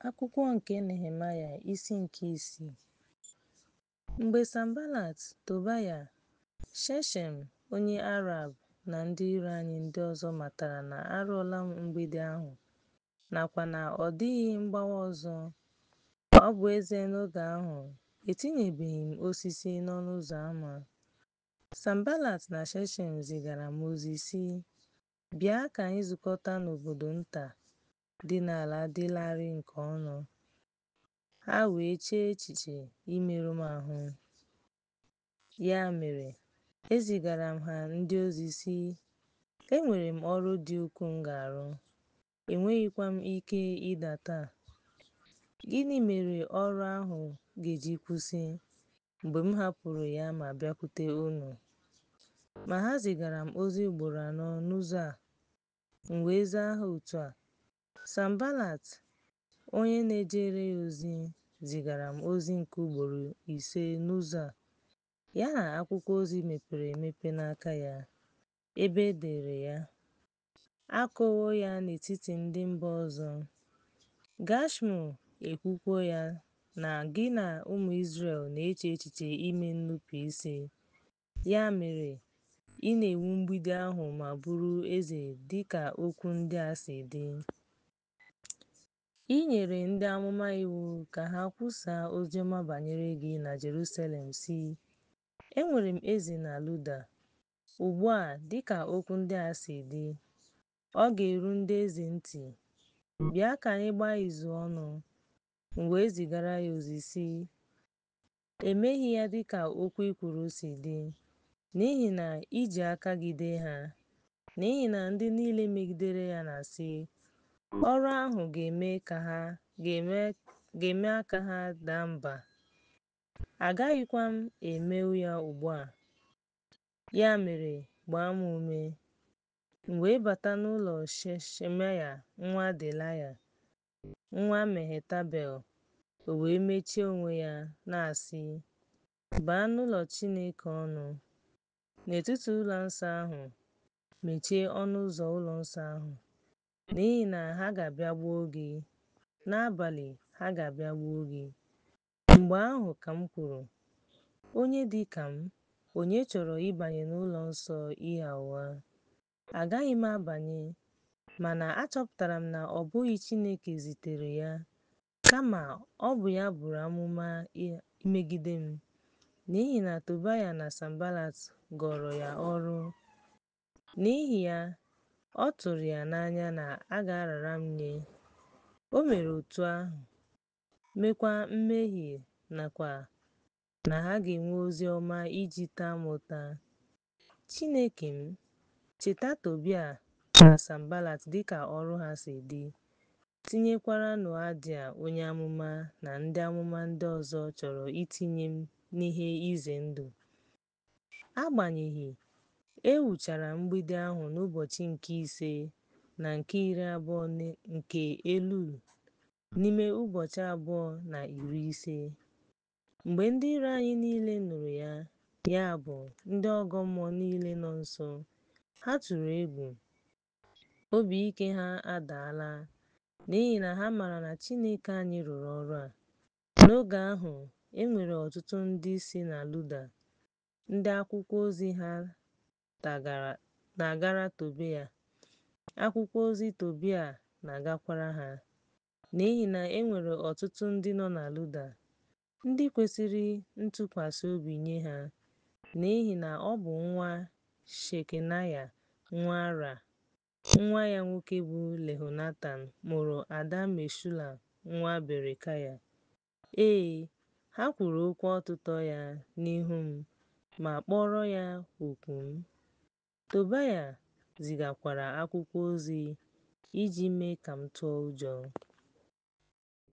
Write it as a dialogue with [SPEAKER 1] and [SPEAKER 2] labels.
[SPEAKER 1] Akwụkwọ nke Nehemaya isi nke isii. Mgbe Sanbalat, Tobaya, Geshem onye Arab na ndị iro anyị ndị ọzọ matara na arụọla m mgbidi ahụ nakwa na ọ dịghị mgbawa ọzọ, ọ bụ ezie n'oge ahụ etinyebeghị m osisi n'ọnụ ụzọ ama, Sanbalat na Geshem zigara m ozi sị, Bịa ka anyị zukọta n'obodo nta dị n'ala dị larịị nke Ono. Ha wee chee echiche imerụ m ahụ. Ya mere, ezigara m ha ndị ozi sị, Enwere m ọrụ dị ukwuu m ga-arụ, enweghịkwa m ike ịda taa. Gịnị mere ọrụ ahụ ga-eji kwụsị, mgbe m hapụrụ ya ma bịakwute unu? Ma ha zigara m ozi ugboro anọ n'ụzọ a, m wee zaa ha otu a. Sanbalat, onye na-ejere ya ozi, zigara m ozi nke ugboro ise n'ụzọ a, ya na akwụkwọ ozi mepere emepe n'aka ya, ebe e dere ya. A kọwo ya n'etiti ndị mba ọzọ. Gashmu ekwukwo ya na gị na ụmụ Izrel na-eche echiche ime nnupụisi. Ya mere ị na-ewu mgbidi ahụ ma bụrụ eze dị ka okwu ndị a si dị. I nyere ndị amụma iwu ka ha kwusaa oziọma banyere gị na Jerusalem sị, ‘Enwere eze na Juda!’ Ugbu a dịka okwu ndị a si dị, ọ ga-eru ndị eze ntị. Bịa ka anyị gbaa izu ọnụ. M wee zigara ya ozi sị, E meghị ya dịka okwu i kwuru si dị, n'ihi na i ji aka gị dee ha. N'ihi na ndị niile megidere ya na-asị, Ọrụ ahụ ga-eme ka ha daa mba, agaghịkwa m eme ya ugbu a. Ya mere, gbaa m ume. M wee bata n'ụlọ Shemaya nwa Delaya, nwa Mehetabel, o wee mechie onwe ya, na-asị, Baa n'ụlọ Chineke ọnụ, n'etiti ụlọ nsọ ahụ, mechie ọnụ ụzọ ụlọ nsọ ahụ, n'ihi na ha ga-abịa gbuo gị, n'abalị ha ga-abịa gbuo gị. Mgbe ahụ ka m kwuru, Onye dị ka m, onye chọrọ ịbanye n'ụlọ nsọ ịgha ụgha? Agaghị m abanye. Mana achọpụtara m na ọ bụghị Chineke zitere ya, kama ọ bụ ya buru amụma imegide m, n'ihi na Tobaya na Sanbalat goro ya ọrụ. N'ihi ya, ọ tụrụ ya n'anya na a ga-arara m nye. O mere otu ahụ, meekwa mmehie nakwa na ha ga-enwe ozi ọma iji taa m ụta. Chineke m, cheta Tobaya na Sanbalat dịka ọrụ ha si dị, tinyekwara Noadia onye amụma na ndị amụma ndị ọzọ chọrọ itinye m n'ihe ize ndụ. Agbanyeghị, e wuchara mgbidi ahụ n'ụbọchị nke ise na nke 20 nke Elul, n'ime ụbọchị 250. Mgbe ndị iro anyị niile nụrụ ya, ya bụ, ndị ọgọ mmụọ niile nọ nso, ha tụrụ egwu, obi ike ha adaala, n'ihi na ha maara na Chineke anyị rụrụ ọrụ a. N'oge ahụ, e nwere ọtụtụ ndị si na Juda, ndị akwụkwọ ozi ha na-agara Tobaya, akwụkwọ ozi Tobaya na-agakwara ha, n'ihi na e nwere ọtụtụ ndị nọ na Juda, ndị kwesịrị ntụkwasị obi nye ha, n'ihi na ọ bụ nwa Shekanaya nwa Ara, nwa ya nwoke bụ Jehonatan mụrụ ada Meshulam nwa Berekaya. Ee, ha kwuru okwu otuto ya n'ihu m ma kpọọrọ ya okwu m. Tobaya zigakwara akwụkwọ ozi iji mee ka m tụọ ụjọ.